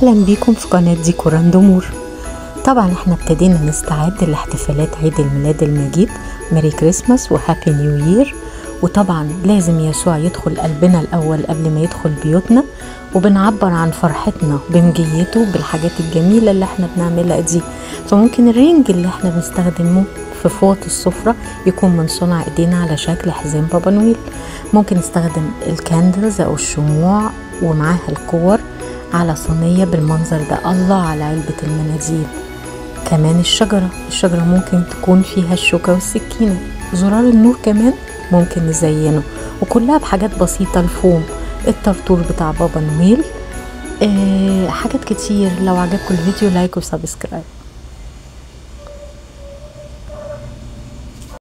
اهلا بيكم في قناة ديكوراندومور. طبعا احنا ابتدينا نستعد لاحتفالات عيد الميلاد المجيد، Merry Christmas و Happy New Year. وطبعا لازم يسوع يدخل قلبنا الاول قبل ما يدخل بيوتنا، وبنعبر عن فرحتنا بمجيته بالحاجات الجميلة اللي احنا بنعملها دي. فممكن ال ring اللي احنا بنستخدمه في فوط السفرة يكون من صنع ايدينا على شكل حزام بابا نويل. ممكن نستخدم ال candles او الشموع ومعاها الكور على صينية بالمنظر ده. الله على علبة المناديل. كمان الشجرة ممكن تكون فيها الشوكة والسكينة. زرار النور كمان ممكن نزينه، وكلها بحاجات بسيطة. الفوم، الطرطور بتاع بابا نويل، حاجات كتير. لو عجبكم الفيديو like و subscribe.